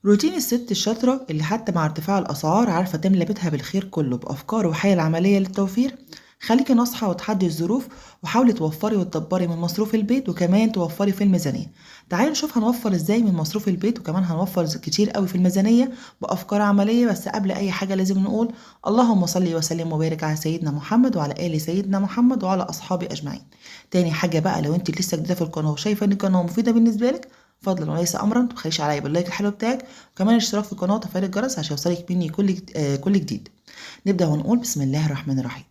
روتين الست الشاطرة اللي حتى مع ارتفاع الأسعار عارفة تملى بيتها بالخير كله بأفكار وحيل عملية للتوفير. خليكي ناصحة وتحدي الظروف، وحاولي توفري وتدبري من مصروف البيت، وكمان توفري في الميزانية. تعالي نشوف هنوفر ازاي من مصروف البيت، وكمان هنوفر كتير قوي في الميزانية بأفكار عملية. بس قبل أي حاجة لازم نقول اللهم صل وسلم وبارك على سيدنا محمد وعلى آل سيدنا محمد وعلى أصحابه أجمعين. تاني حاجة بقى، لو انت لسه جديدة في القناة وشايفة ان القناة مفيدة بالنسبة لك، فضلا وليس امرا متبخليش عليا بال like الحلو بتاعك، وكمان الاشتراك في القناة وتفعيل الجرس عشان يوصلك مني كل جديد. نبدا ونقول بسم الله الرحمن الرحيم.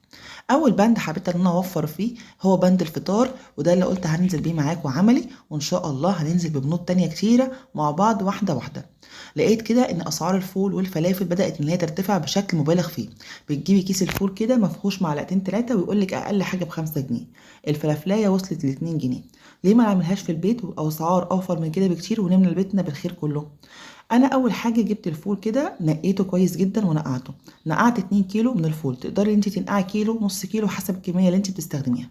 اول بند حبيت ان انا اوفر فيه هو بند الفطار، وده اللي قلت هننزل بيه معاكم عملي، وان شاء الله هننزل ببنود تانية كتيرة مع بعض واحدة واحدة. لقيت كده ان اسعار الفول والفلافل بدات ان هي ترتفع بشكل مبالغ فيه. بتجيبي كيس الفول كده مفهوش معلقتين 3 ويقول لك اقل حاجة ب5 جنيه، الفلافلايه وصلت ل 2 جنيه. ليه ما نعملهاش في البيت واسعار اوفر من كده بكتير ونملى بيتنا بالخير كله؟ انا اول حاجة جبت الفول كده نقيته كويس جدا ونقعته، نقعت 2 كيلو من الفول، تقدري انت تنقعي كيلو نص كيلو حسب الكمية اللي انت بتستخدميها.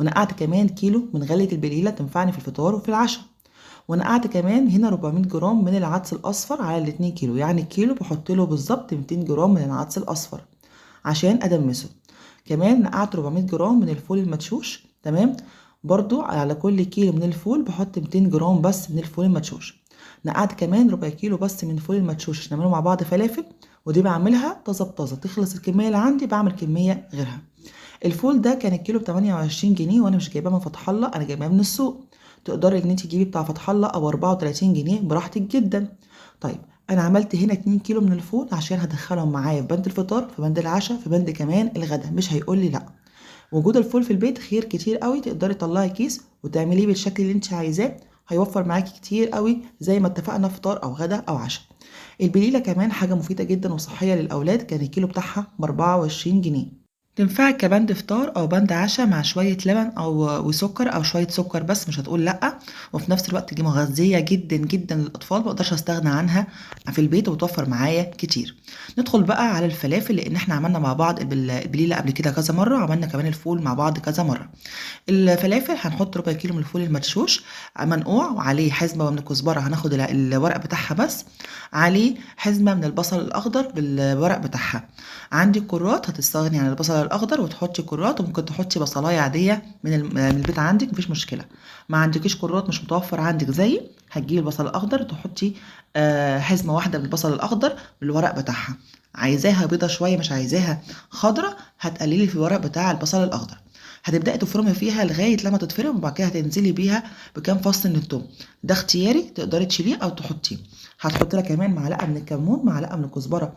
ونقعت كمان كيلو من غله البليله تنفعني في الفطار وفي العشاء. ونقعت كمان هنا 400 جرام من العدس الاصفر على ال2 كيلو، يعني الكيلو بحط له بالظبط 200 جرام من العدس الاصفر عشان ادمسه. كمان نقعت 400 جرام من الفول المدشوش، تمام، برضو على كل كيلو من الفول بحط 200 جرام بس من الفول المدشوش. نقعت كمان ربع كيلو بس من فول المدشوش نعمله مع بعض فلافل، ودي بعملها طازة بطازه، تخلص الكمية اللي عندي بعمل كمية غيرها. الفول ده كان الكيلو ب 28 جنيه، وانا مش جايباه من فتح الله، انا جايباه من السوق. تقدري ان انت تجيبي بتاع فتح الله او 34 جنيه براحتك جدا. طيب انا عملت هنا 2 كيلو من الفول عشان هدخلهم معايا في بند الفطار، في بند العشاء، في بند كمان الغدا، مش هيقول لي لا. وجود الفول في البيت خير كتير قوي، تقدري تطلعي كيس وتعمليه بالشكل اللي انت عايزاه، هيوفر معاكي كتير قوي زي ما اتفقنا فطار او غدا او عشاء. البليله كمان حاجة مفيدة جدا وصحية للاولاد، كان الكيلو بتاعها ب 24 جنيه، تنفعك كبند فطار او بند عشاء مع شوية لبن او وسكر او شوية سكر بس، مش هتقول لا. وفي نفس الوقت دي مغذيه جدا جدا للاطفال، ما اقدرش استغنى عنها في البيت وتوفر معايا كتير. ندخل بقى على الفلافل، لان احنا عملنا مع بعض البليله قبل كده كذا مرة، وعملنا كمان الفول مع بعض كذا مرة. الفلافل هنحط ربع كيلو من الفول المدشوش منقوع، وعليه حزمه من الكزبره، هناخد الورق بتاعها بس، عليه حزمه من البصل الاخضر بالورق بتاعها. عندي كرات، هتستغني عن البصل الاخضر وتحطي كرات، وممكن تحطي بصلايه عادية من البيت عندك مفيش مشكلة. ما عندكيش كرات مش متوفر عندك زيي، هتجيبي البصل الاخضر تحطي حزمه واحدة من البصل الاخضر بالورق بتاعها. عايزاها بيضة شوية مش عايزاها خضرة، هتقللي في الورق بتاع البصل الاخضر. هتبداي تفرمي فيها لغاية لما تتفرم، وبعد كده هتنزلي بيها بكام فص من الثوم، ده اختياري تقدري تشيليه او تحطيه. هتحطي لها كمان معلقه من الكمون، معلقه من الكزبره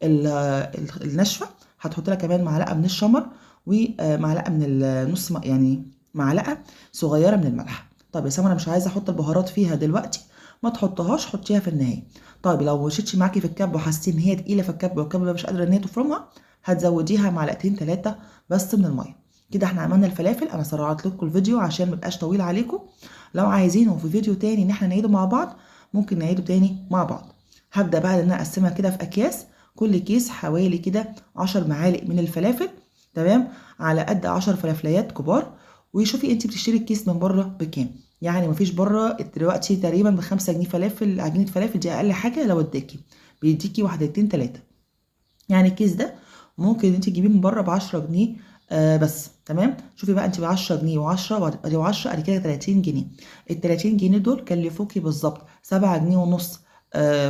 الناشفه، هتحط لها كمان معلقه من الشمر، ومعلقة من النص، يعني معلقه صغيرة من الملح. طب يا سما انا مش عايزه احط البهارات فيها دلوقتي، ما تحطهاش، حطيها في النهاية. طيب لو مشيتش معاكي في الكب وحسيتي ان هي تقيلة في الكب والكب مش قادرة ان هي تفرمها، هتزوديها معلقتين 3 بس من المية. كده احنا عملنا الفلافل. انا سرعت لكم الفيديو عشان ما يبقاش طويل عليكم، لو عايزينه في فيديو تاني ان احنا نعيده مع بعض ممكن نعيده تاني مع بعض. هبدا بقى ان انا اقسمها كده في اكياس، كل كيس حوالي كده 10 معالق من الفلافل، تمام، على قد 10 فلافليات كبار. وشوفي انت بتشتري الكيس من بره بكام، يعني مفيش بره دلوقتي تقريبا ب5 جنيه فلافل، عجينه فلافل دي اقل حاجة لو اداكي بيديكي 1 2 3، يعني الكيس ده ممكن انت تجيبيه من بره ب10 جنيه بس، تمام. شوفي بقى انت ب10 جنيه و10 وادي 10، ادي كده 30 جنيه. ال 30 جنيه دول كلفوكي بالظبط 7 جنيه ونص،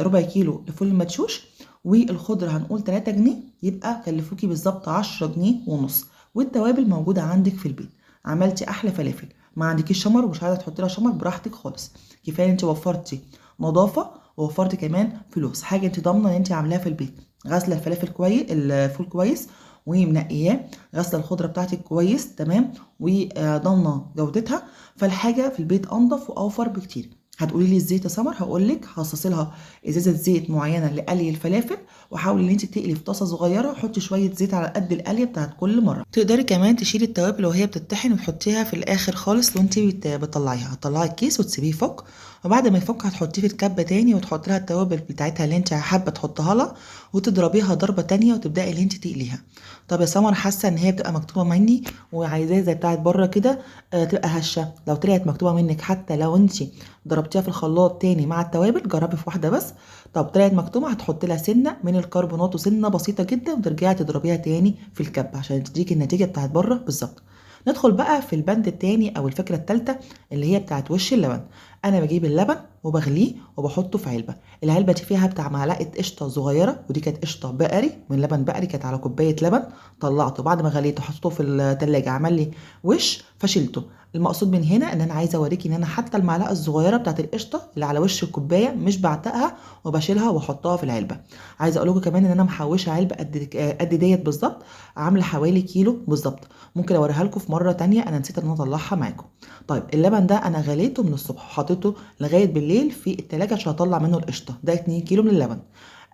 ربع كيلو لفول المدشوش، والخضره هنقول 3 جنيه، يبقى كلفوكي بالظبط 10 جنيه ونص. والتوابل موجودة عندك في البيت. عملتي احلى فلافل، ما عندكيش شمر ومش عايزه تحطي لها شمر، براحتك خالص. كفاية انت وفرتي نظافة ووفرتي كمان فلوس، حاجة انت ضامنه ان انت عاملاها في البيت. غاسله الفلافل كويس، الفول كويس ومنقياه، غاسله الخضرة بتاعتك كويس، تمام، وضامنه جودتها، فالحاجه في البيت انضف واوفر بكتير. هتقولي لي الزيت يا سمر، هقول لك خصصي لها ازازة زيت معينة لقلي الفلافل، وحاولي ان انت تقلي في طاسه صغيرة، حطي شوية زيت على قد القلي بتاعت كل مرة. تقدري كمان تشيلي التوابل وهي بتطحن وتحطيها في الاخر خالص وانت بتطلعيها. هتطلعي الكيس وتسيبيه يفك، وبعد ما يفك هتحطيه في الكبه تاني، وتحط لها التوابل بتاعتها اللي انت حابة تحطها لها، وتضربيها ضربه تانية وتبداي اللي انت تقليها. طب يا سمر حاسه ان هي بتبقى مكتوبة مني وعايزاها زي بتاعت بره كده تبقى هشه، لو طلعت مكتوبة منك حتى لو انت ضربتيها في الخلاط تاني مع التوابل، جربي في واحدة بس. طب طلعت مكتومة هتحطي لها سنة من الكربونات وسنة بسيطة جدا، وترجعي تضربيها تاني في الكبه عشان تديكي النتيجة بتاعت بره بالظبط. ندخل بقى في البند التاني او الفكرة التالتة اللي هي بتاعت وش اللبن. انا بجيب اللبن وبغليه وبحطه في علبة، العلبة دي فيها بتاع معلقه قشطه صغيرة، ودي كانت قشطه بقري من لبن بقري، كانت على كوباية لبن. طلعته بعد ما غليته حطيته في التلاجة عمل لي وش فشلته. المقصود من هنا ان انا عايزه اوريكي ان انا حتى المعلقة الصغيرة بتاعت القشطه اللي على وش الكوباية مش بعتقها وبشيلها واحطها في العلبة. عايزه اقول لكم كمان ان انا محوشه علبة قد ديت بالظبط، عامله حوالي كيلو بالظبط، ممكن اوريها لكم في مرة تانية، انا نسيت ان انا اطلعها معاكم. طيب اللبن ده انا غليته من الصبح وحطيته لغاية بالليل في التلاجة عشان اطلع منه القشطه، ده 2 كيلو من اللبن.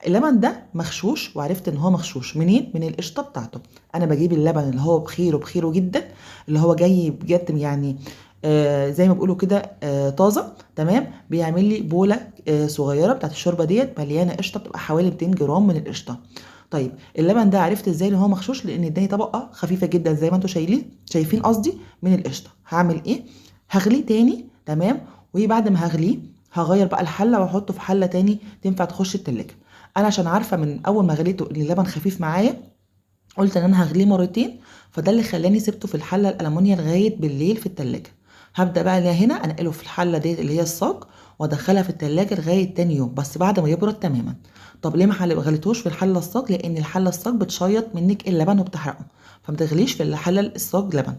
اللبن ده مغشوش، وعرفت ان هو مغشوش منين؟ من القشطه بتاعته. انا بجيب اللبن اللي هو بخيره بخيره جدا، اللي هو جاي بجد يعني زي ما بيقولوا كده طازة، تمام. بيعمل لي بوله صغيرة بتاعت الشوربة ديت مليانة قشطه، بتبقى حوالي 200 جرام من القشطه. طيب اللبن ده عرفت ازاي ان هو مغشوش؟ لان اداني طبقه خفيفة جدا زي ما انتم شايفين قصدي من القشطه. هعمل ايه؟ هغليه تاني، تمام. وبعد ما هغليه هغير بقى الحلة واحطه في حله تاني تنفع تخش التلاجة. انا عشان عارفه من اول ما غليته ان اللبن خفيف معايا، قلت ان انا هغليه مرتين، فده اللي خلاني سبته في الحلة الالومنيا لغاية بالليل في التلاجة. هبدا بقى هنا انقله في الحلة ديت اللي هي الصاج وادخلها في التلاجة لغاية تاني يوم، بس بعد ما يبرد تماما. طب ليه ما غليتوش في الحلة الصاج؟ لان الحلة الصاج بتشيط منك اللبن وبتحرقه، فما تغليش في الحلة الصاج لبن.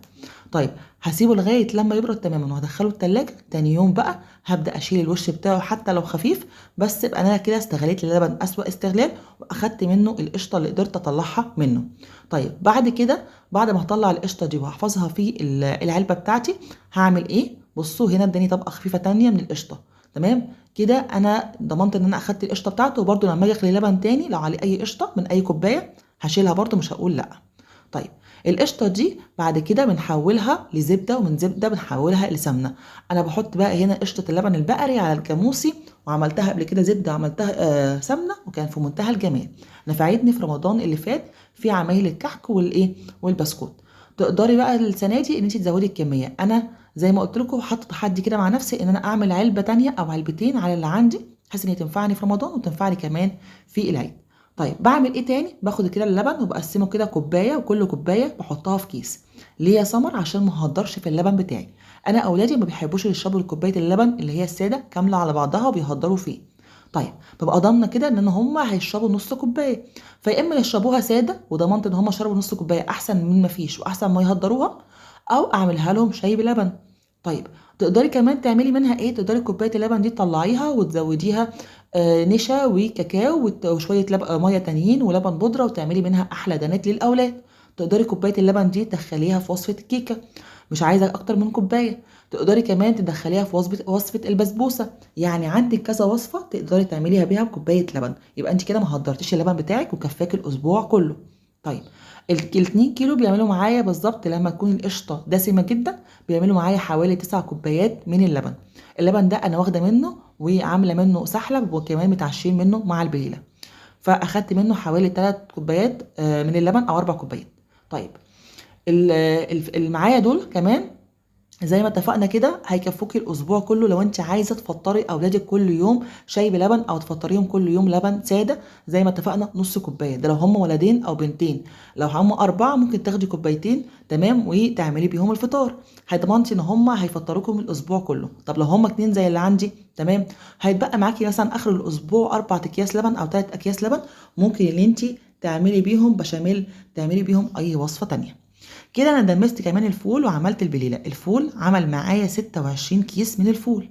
طيب هسيبه لغاية لما يبرد تماما وهدخله التلاجة. تاني يوم بقى هبدا اشيل الوش بتاعه حتى لو خفيف، بس يبقى انا كده استغليت اللبن اسوأ استغلال واخدت منه القشطه اللي قدرت اطلعها منه. طيب بعد كده بعد ما هطلع القشطه دي وهحفظها في العلبة بتاعتي هعمل ايه؟ بصوا هنا اداني طبقه خفيفة تانية من القشطه، تمام كده. انا ضمنت ان انا اخدت القشطه بتاعته، وبرده لما اجي اغلي لبن تاني لو عليه اي قشطه من اي كوباية هشيلها برده، مش هقول لا. طيب القشطه دي بعد كده بنحولها لزبده، ومن زبدة بنحولها لسمنه. انا بحط بقى هنا قشطه اللبن البقري على الجاموسي، وعملتها قبل كده زبدة وعملتها سمنه، وكان في منتهى الجمال، نفعتني في رمضان اللي فات في عمايل الكحك والايه والبسكوت. تقدري بقى السنة دي ان انت تزودي الكمية. انا زي ما قلت لكم حاطه تحدي كده مع نفسي ان انا اعمل علبة تانية او علبتين على اللي عندي، بحيث ان هي تنفعني في رمضان وتنفعني كمان في العيد. طيب بعمل ايه تاني؟ باخد كده اللبن وبقسمه كده كوباية، وكل كوباية بحطها في كيس. ليه يا سمر؟ عشان ما اهدرش في اللبن بتاعي. انا اولادي ما بيحبوش يشربوا كوباية اللبن اللي هي السادة كاملة على بعضها وبيهدروا فيه. طيب ببقى ضامنه كده ان هم هيشربوا نص كوباية، فيا اما يشربوها ساده وضمنت ان هم شربوا نص كوباية احسن من ما فيش واحسن ما يهدروها، او اعملها لهم شاي بلبن. طيب تقدري كمان تعملي منها ايه؟ تقدري كوباية اللبن دي تطلعيها وتزوديها نشا وكاكاو وشوية مية تانيين ولبن بودره، وتعملي منها احلى دانات للاولاد. تقدري كوباية اللبن دي تدخليها في وصفه الكيكه، مش عايزه اكتر من كوباية. تقدري كمان تدخليها في وصفه البسبوسه. يعني عندك كذا وصفه تقدري تعمليها بيها بكوبايه لبن، يبقى انت كده ما هدرتيش اللبن بتاعك وكفاك الاسبوع كله. طيب ال 2 كيلو بيعملوا معايا بالظبط لما تكون القشطه دسمة جدا، بيعملوا معايا حوالي 9 كوبايات من اللبن. اللبن ده انا واخده منه وعامله منه سحلب، وكمان متعشين منه مع البليله، فاخدت منه حوالي 3 كوبايات من اللبن او 4 كوبايات. طيب اللي معايا دول كمان زي ما اتفقنا كده هيكفوكي الاسبوع كله لو انت عايزه تفطري اولادك كل يوم شاي بلبن، او تفطريهم كل يوم لبن ساده زي ما اتفقنا نص كوباية، ده لو هم ولدين او بنتين. لو هم 4 ممكن تاخدي كوبايتين، تمام، وتعملي بيهم الفطار، هيضمنتي ان هم هيفطروكم الاسبوع كله. طب لو هم 2 زي اللي عندي، تمام، هيتبقى معاكي مثلا اخر الاسبوع 4 اكياس لبن او 3 اكياس لبن، ممكن اللي انت تعملي بيهم بشاميل، تعملي بيهم اي وصفه تانية. كده انا دمست كمان الفول وعملت البليله. الفول عمل معايا 26 كيس من الفول،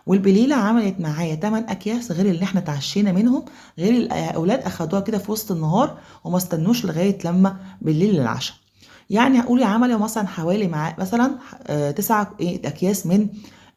والبليله عملت معايا 8 اكياس غير اللي احنا تعشينا منهم، غير الاولاد اخدوها كده في وسط النهار وما استنوش لغاية لما بالليل للعشاء. يعني هقولي عملوا مثلا حوالي مع مثلا 9 اكياس من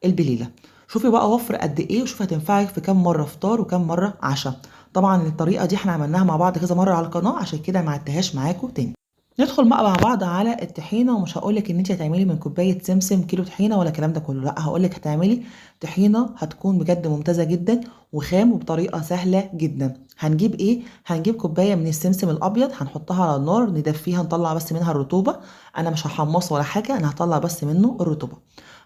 البليله. شوفي بقى وفر قد ايه، وشوفي هتنفعك في كام مرة فطار وكام مرة عشاء. طبعا الطريقة دي احنا عملناها مع بعض كذا مرة على القناة، عشان كده ما عدتهاش معاكم تاني. ندخل بقى مع بعض على الطحينه. ومش هقولك ان انت هتعملي من كوباية سمسم كيلو طحينه ولا الكلام ده كله، لا هقولك هتعملي طحينه هتكون بجد ممتازة جدا وخام وبطريقة سهلة جدا. هنجيب ايه؟ هنجيب كوباية من السمسم الابيض، هنحطها على النار ندفيها، نطلع بس منها الرطوبة. انا مش هحمصه ولا حاجة، انا هطلع بس منه الرطوبة.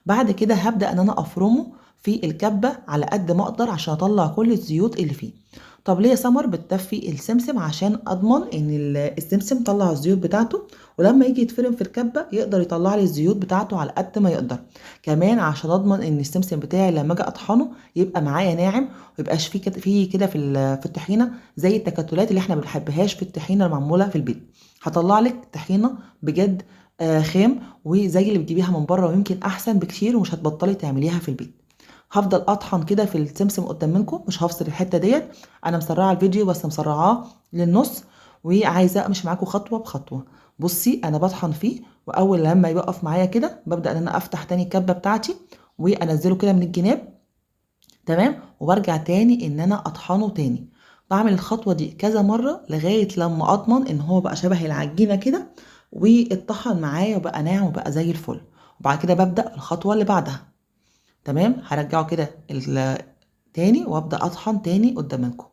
بعد كده هبدا ان انا افرمه في الكبه على قد ما اقدر عشان اطلع كل الزيوت اللي فيه. طب ليه يا سمر بتدفي السمسم؟ عشان اضمن ان السمسم طلع الزيوت بتاعته، ولما يجي يتفرم في الكبه يقدر يطلع لي الزيوت بتاعته على قد ما يقدر. كمان عشان اضمن ان السمسم بتاعي لما اجي اطحنه يبقى معايا ناعم، وميبقاش فيه كده في الطحينه زي التكتلات اللي احنا ما بنحبهاش في الطحينه المعموله في البيت. هطلع لك طحينه بجد خام وزي اللي بتجيبيها من بره، ويمكن احسن بكتير، ومش هتبطلي تعمليها في البيت. هفضل اطحن كده في السمسم قدام منكم، مش هفصل الحتة ديت، انا مسرعة الفيديو بس مسرعاه للنص وعايزه امشي معاكم خطوة بخطوة. بصي انا بطحن فيه، واول لما يوقف معايا كده ببدا ان انا افتح تاني الكبه بتاعتي وانزله كده من الجناب، تمام، وبرجع تاني ان انا اطحنه تاني. بعمل الخطوة دي كذا مرة لغاية لما اضمن ان هو بقى شبه العجينة كده واتطحن معايا وبقى ناعم وبقى زي الفل. وبعد كده ببدا الخطوة اللي بعدها، تمام. هرجعه كده تاني وابدا اطحن تاني قدام منكم.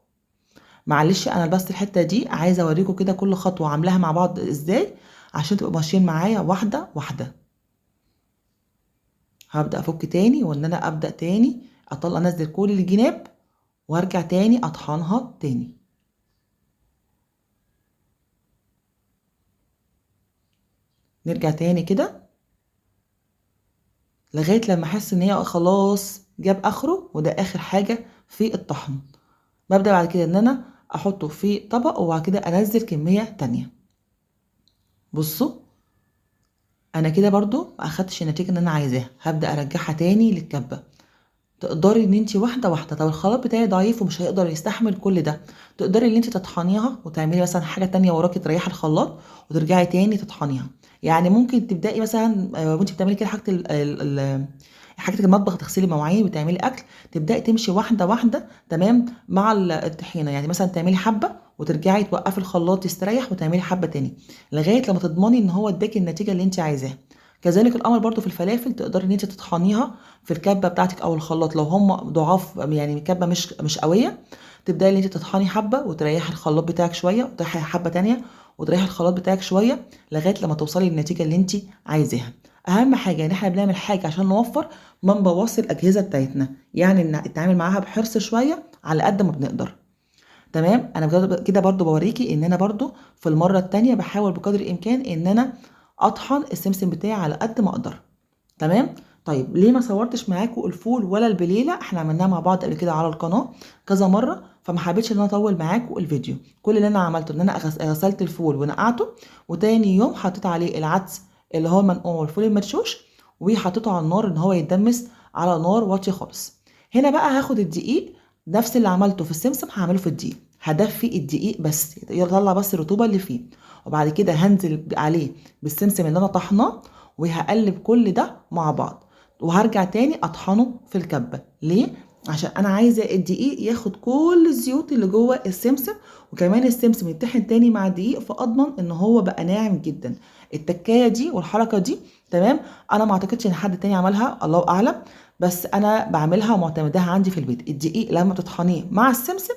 معلش انا بس الحتة دي عايزه اوريكم كده كل خطوة عاملاها مع بعض ازاي عشان تبقوا ماشيين معايا واحدة واحدة. هبدا افك تاني وان انا ابدا تاني اطلع انزل كل الجناب وارجع تاني اطحنها تاني. نرجع تاني كده لغاية لما احس ان هي خلاص جاب اخره، وده اخر حاجة في الطحن. ببدا بعد كده ان انا احطه في طبق وبعد كده انزل كمية تانية. بصوا انا كده برضو ما اخدتش النتيجة اللي انا عايزاها، هبدا ارجعها تاني للكبه. تقدري ان انت واحدة واحدة، طب الخلاط بتاعي ضعيف ومش هيقدر يستحمل كل ده، تقدري ان انت تطحنيها وتعملي مثلا حاجة تانية وراكي تريحي الخلاط وترجعي تاني تطحنيها. يعني ممكن تبداي مثلا وانت بتعملي كده حاجة حاجة المطبخ، تغسلي مواعين وتعملي اكل، تبداي تمشي واحدة واحدة، تمام، مع الطحينه. يعني مثلا تعملي حبه وترجعي توقفي الخلاط يستريح وتعملي حبه تاني لغاية لما تضمني ان هو اداكي النتيجة اللي انت عايزاها. كذلك الامر برضو في الفلافل، تقدري ان انت تطحنيها في الكبه بتاعتك او الخلاط لو هم ضعاف، يعني الكبه مش قوية، تبداي ان انت تطحني حبه وتريحي الخلاط بتاعك شوية، وتريحي حبه تانية وتريحي الخلاط بتاعك شوية لغاية لما توصلي للنتيجة اللي انت عايزاها. اهم حاجة ان احنا بنعمل حاجة عشان نوفر، ما نبوظش الاجهزة بتاعتنا، يعني نتعامل معاها بحرص شوية على قد ما بنقدر، تمام. انا كده برضو بوريكي ان انا برضو في المرة التانية بحاول بقدر الامكان ان انا اطحن السمسم بتاعي على قد ما اقدر، تمام. طيب ليه ما صورتش معاكم الفول ولا البليله؟ احنا عملناها مع بعض قبل كده على القناة كذا مرة، فما حبيتش ان انا اطول معاكم الفيديو. كل اللي انا عملته ان انا غسلت الفول ونقعته، وتاني يوم حطيت عليه العدس اللي هو منقوع والفول المدشوش، وحطيته على النار ان هو يتدمس على نار واطية خالص. هنا بقى هاخد الدقيق، نفس اللي عملته في السمسم هعمله في الدقيق. هدفي الدقيق بس يطلع بس الرطوبة اللي فيه، وبعد كده هنزل عليه بالسمسم اللي انا طحناه، وهقلب كل ده مع بعض، وهرجع تاني اطحنه في الكبه. ليه؟ عشان انا عايزه الدقيق ياخد كل الزيوت اللي جوه السمسم، وكمان السمسم يتطحن تاني مع الدقيق، فاضمن ان هو بقى ناعم جدا. التكايه دي والحركة دي، تمام، انا ما اعتقدش ان حد تاني عملها، الله اعلم، بس انا بعملها ومعتمداها عندي في البيت. الدقيق لما بتطحنيه مع السمسم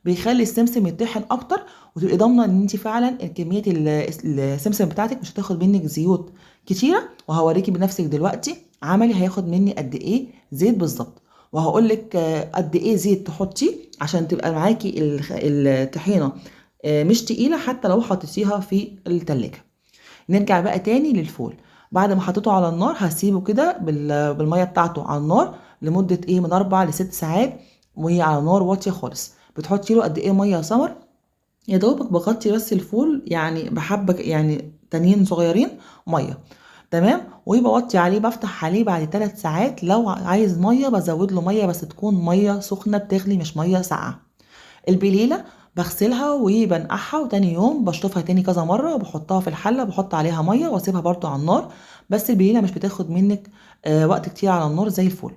بيخلي السمسم يطحن اكتر، وتبقي ضامنه ان انت فعلا كمية السمسم بتاعتك مش هتاخد منك زيوت كتيرة. وهوريكي بنفسك دلوقتي عملي هياخد مني قد ايه زيت بالظبط، وهقول لك قد ايه زيت تحطيه عشان تبقى معاكي الطحينه مش تقيلة حتى لو حطيتيها في التلاجة. نرجع بقى تاني للفول. بعد ما حطيته على النار هسيبه كده بالمية بتاعته على النار لمدة ايه، من 4 ل6 ساعات، وهي على نار واطية خالص. بتحطي له قد ايه مية يا سمر؟ يا دوبك بغطي بس الفول يعني بحبه يعني تانيين صغيرين مية، تمام، وبوطي عليه، بفتح عليه بعد 3 ساعات. لو عايز مية بزود له مية، بس تكون مية سخنة بتغلي مش مية ساقعه. البليله بغسلها وبنقعها، وتاني يوم بشطفها تاني كذا مرة وبحطها في الحلة، بحط عليها مية واسيبها برضو على النار، بس البليله مش بتاخد منك وقت كتير على النار زي الفول.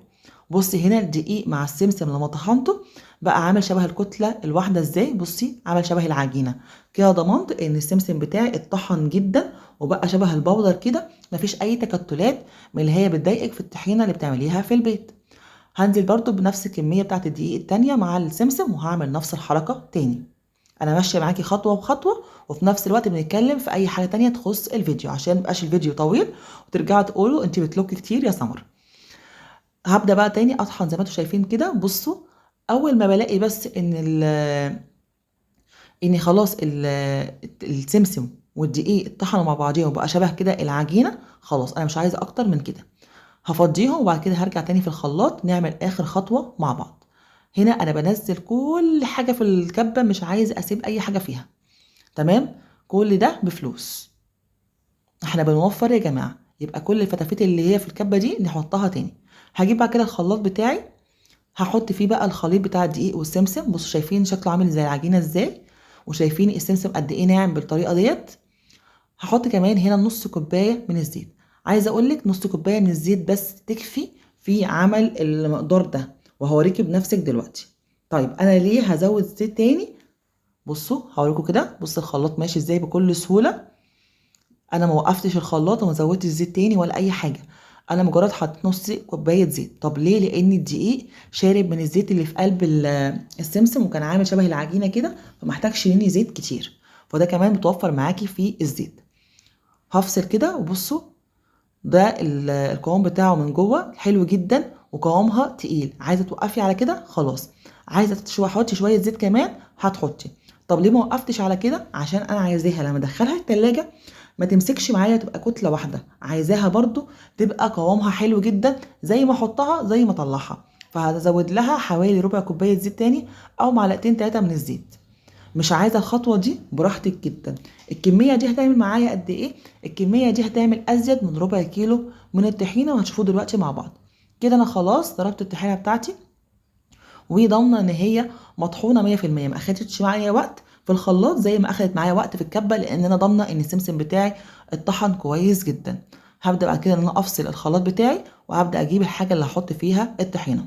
بصي هنا الدقيق مع السمسم لما طحنته بقى عامل شبه الكتلة الواحدة ازاي. بصي عامل شبه العجينة كده. ضمنت ان السمسم بتاعي اتطحن جدا وبقى شبه البودر كده، مفيش اي تكتلات من اللي هي بتضايقك في الطحينه اللي بتعمليها في البيت. هنزل برضو بنفس الكمية بتاعت الدقيق التانية مع السمسم، وهعمل نفس الحركة تاني. انا ماشية معاكي خطوة بخطوة، وفي نفس الوقت بنتكلم في اي حاجة تانية تخص الفيديو عشان ميبقاش الفيديو طويل وترجعوا تقولوا انت بتلوكي كتير يا سمر. هبدا بقى تاني اطحن زي ما انتم شايفين كده. بصوا اول ما بلاقي بس ان خلاص السمسم والدقيق اتطحنوا مع بعضيهم وبقى شبه كده العجينة، خلاص انا مش عايزه اكتر من كده. هفضيهم وبعد كده هرجع تاني في الخلاط نعمل اخر خطوة مع بعض. هنا انا بنزل كل حاجة في الكبه، مش عايزه اسيب اي حاجة فيها. تمام، كل ده بفلوس، احنا بنوفر يا جماعة. يبقى كل الفتافيت اللي هي في الكبه دي نحطها تاني. هجيب بقى كده الخلاط بتاعي، هحط فيه بقى الخليط بتاع الدقيق والسمسم. بصوا شايفين شكله عامل زي العجينة ازاي، وشايفين السمسم قد ايه ناعم بالطريقة ديت. هحط كمان هنا نص كوباية من الزيت. عايزه اقول لك نص كوباية من الزيت بس تكفي في عمل المقدار ده، وهوريكي بنفسك دلوقتي. طيب انا ليه هزود زيت تاني؟ بصوا هوريكم كده. بصوا الخلاط ماشي ازاي بكل سهولة. انا ما وقفتش الخلاط وما زودتش زيت تاني ولا اي حاجة، انا مجرد حطيت نص كوباية زيت. طب ليه؟ لان الدقيق شارب من الزيت اللي في قلب السمسم وكان عامل شبه العجينة كده، فما احتاجش مني زيت كتير، فده كمان بتوفر معاكي في الزيت. هفصل كده وبصوا ده القوام بتاعه من جوه حلو جدا وقوامها تقيل. عايزه توقفي على كده خلاص، عايزه تحطي شوية زيت كمان هتحطي. طب ليه ما وقفتش على كده؟ عشان انا عايزاها لما ادخلها التلاجة ما تمسكش معايا، تبقى كتلة واحدة، عايزاها برضو تبقى قوامها حلو جدا زي ما احطها زي ما اطلعها. فهزود لها حوالي ربع كوباية زيت تاني او معلقتين 3 من الزيت. مش عايزه الخطوة دي براحتك جدا. الكمية دي هتعمل معايا قد ايه؟ الكمية دي هتعمل ازيد من ربع كيلو من الطحينه، وهتشوفوه دلوقتي مع بعض. كده انا خلاص ضربت الطحينه بتاعتي وضامنه ان هي مطحونه 100%، ما اخدتش معايا وقت في الخلاط زي ما اخدت معايا وقت في الكبه، لان انا ضامنه ان السمسم بتاعي اتطحن كويس جدا. هبدا بعد كده ان انا افصل الخلاط بتاعي وهبدا اجيب الحاجة اللي هحط فيها الطحينه.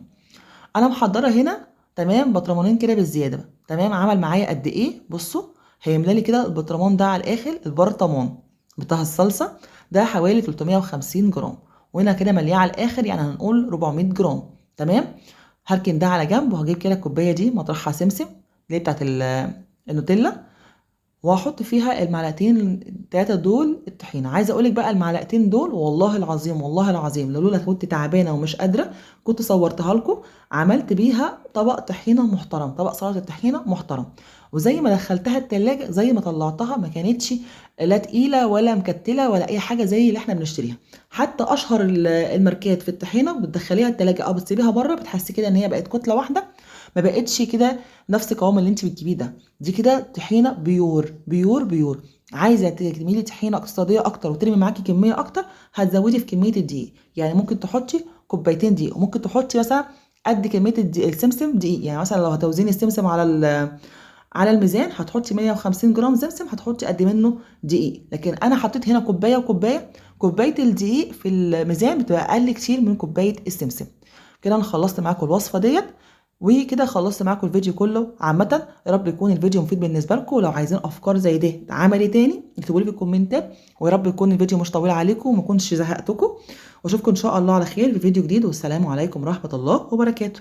انا محضرة هنا تمام بطرمانين كده بالزيادة. تمام، عمل معايا قد ايه؟ بصوا هيملى لي كده البطرمان ده على الاخر، البرطمان بتاع الصلصه ده حوالي 350 جرام، وهنا كده ملياه على الاخر، يعني هنقول 400 جرام. تمام، هركن ده على جنب وهجيب كده الكوباية دي مطرحها سمسم اللي هي بتاعت النوتيلا، وهحط فيها المعلقتين 3 دول الطحينه. عايزه اقولك بقى المعلقتين دول والله العظيم والله العظيم لولا كنت تعبانة ومش قادرة كنت صورتها لكم. عملت بيها طبق طحينه محترم، طبق سلطة طحينه محترم، وزي ما دخلتها التلاجة زي ما طلعتها ما كانتش لا تقيلة ولا مكتله ولا اي حاجة زي اللي احنا بنشتريها. حتى اشهر الماركات في الطحينه بتدخليها التلاجة او بتسيبيها بره بتحسي كده ان هي بقت كتلة واحدة، ما بقتش كده نفس القوام اللي انت بتجيبيه ده. دي كده طحينه pure pure pure. عايزه تعملي طحينه اقتصادية اكتر وترمي معاكي كمية اكتر، هتزودي في كمية الدقيق. يعني ممكن تحطي كوبايتين دقيق، وممكن تحطي مثلا قد كمية السمسم دقيق. يعني مثلا لو هتوزني السمسم على الميزان هتحطي 150 جرام سمسم، هتحطي قد منه دقيق. لكن انا حطيت هنا كوباية وكوبايه، كوباية الدقيق في الميزان بتبقى اقل كتير من كوباية السمسم. كده انا خلصت معاكم الوصفة ديت، وكده خلصت معاكم الفيديو كله. عامة يا رب يكون الفيديو مفيد بالنسبة لكم، ولو عايزين افكار زي دي عملي تاني اكتبوا لي في الكومنتات، ويا رب يكون الفيديو مش طويل عليكم وما يكونش زهقتكم. واشوفكم ان شاء الله على خير في فيديو جديد، والسلام عليكم ورحمة الله وبركاته.